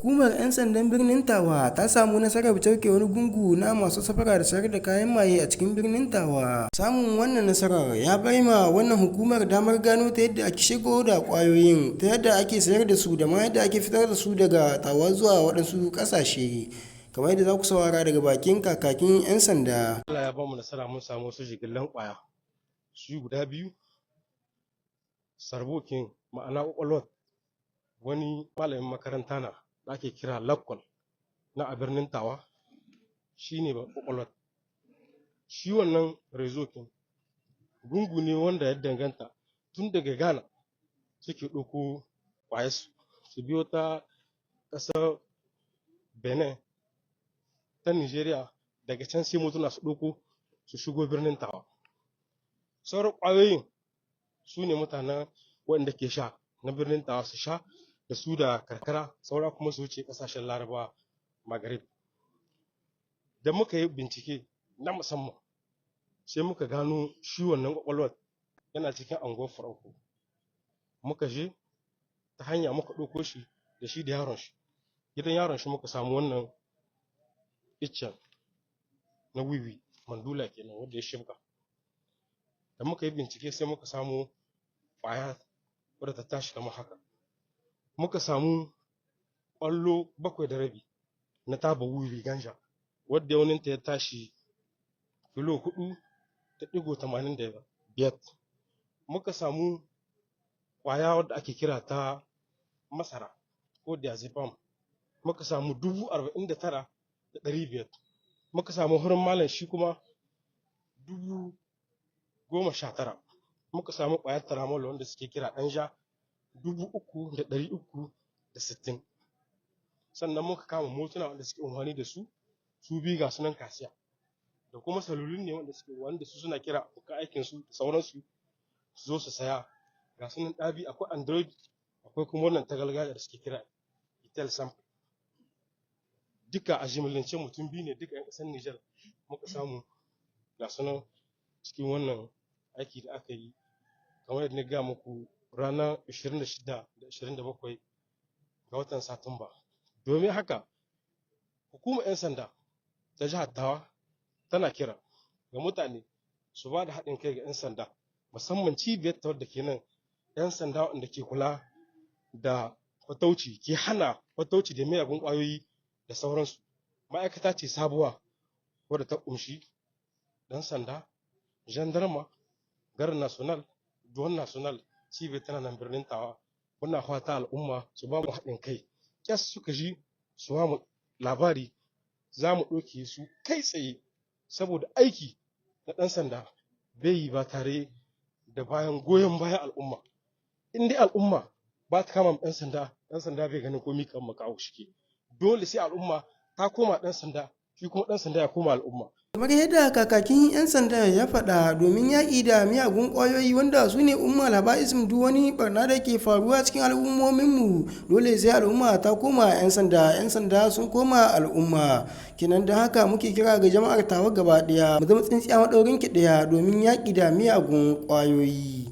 Hukumar 'yan sandan birnin Tawa ta samu nasarar cafke wani gungu na masu safara da sayar da kayan maye a cikin birnin Tawa. Samun wannan nasarar ya bai ma wannan hukumar damar gano ta yadda ake shigo da kwayoyin, ta yadda ake sayar da su, da ma yadda ake fitar da su daga Tawa zuwa waɗansu ƙasashe. Kamar yadda za ku saurara daga bakin kakakin 'yan sanda. Allah ya bamu nasara, mun samu wasu jigillan ƙwaya su guda biyu, cerveau kin, ma'ana ƙwaƙwalwar wani malamin makaranta na da ake kira Lakwal na a birnin Tawa, shi ne ƙwaƙwalwar. Shi wannan réseau kin gungu ne wanda ya danganta tun daga Ghana suke ɗauko ƙwayarsu, su biyo ta ƙasar Benin, ta Nigeria, daga can sai motuna su ɗauko su shigo birnin Tawa. Sauran ƙwayoyin su ne mutanen waɗanda ke sha na birnin Tawa su sha da su da karkara, saura kuma su wuce ƙasashen Larabawa, Maghreb. Da muka yi bincike na musamman, sai muka gano shi wannan ƙwaƙwalwar yana cikin anguwar Faranko. Muka je ta hanya muka ɗauko shi da shi da yaron shi. Gidan yaron shi muka samu wannan iccen na wiwi, mandula kenan, wanda ya shibka. Da muka yi bincike, sai muka samu ƙwaya wadda ta tashi kamar haka. Muka samu ƙwallo 7.5 na taba wiwi, ganja, wadda yauninta ya tashi kilo 4.85. Muka samu ƙwaya wadda ake kira ta masara ko diazepam, muka samu 49,500. Muka samu hurin malam, shi kuma 19,000. Muka samu ƙwayar tramadol wanda suke kira ɗan ja, 3,360. Sannan muka kama motuna wanda suke amfani da su, su biyu, ga sunan kasiya, da kuma salulun ne wanda suke wanda su suna kira abokan aikin su da sauransu su zo su saya. Ga sunan ɗabi, akwai Android, akwai kuma wannan ta gargajiya da suke kira Itel Sample. Duka a jimillance mutum biyu ne, duka 'yan ƙasar Nijar muka samu, ga sunan cikin wannan aiki da aka yi, kamar yadda na gaya muku, ranar 26 da 27 ga watan Satumba. Domin haka, hukumar 'yan sanda ta jihar Tawa tana kira ga mutane su ba da haɗin kai ga 'yan sanda, musamman cibiyar ta wadda ke nan, 'yan sanda waɗanda ke kula da fatauci, ke hana fatauci da miyagun ƙwayoyi da sauransu. Ma'aikata ce sabuwa wadda ta ƙunshi ɗan sanda, gendarma, garde nationale, douane nationale. Cibiyar tana nan birnin Tawa. Muna fata al'umma su ba mu haɗin kai, kyas suka ji su ba mu labari, za mu ɗauke su kai tsaye, saboda aiki na ɗan sanda bai yi ba tare da bayan goyon bayan al'umma. In dai al'umma ba ta kama ɗan sanda, ɗan sanda bai ganin komi, kan makaho shike. Dole sai al'umma ta koma ɗan sanda, shi kuma ɗan sanda ya koma al'umma. Kamar yadda kakakin 'yan sanda ya faɗa, domin yaƙi da miyagun ƙwayoyi wanda su ne ummul haba'is duk wani barna da ke faruwa cikin al'ummominmu, dole sai al'umma ta koma 'yan sanda, 'yan sanda sun koma al'umma kenan. Don haka muke kira ga jama'ar Tawa gaba ɗaya mu zama tsintsiya maɗaurin ki ɗaya domin yaƙi da miyagun ƙwayoyi.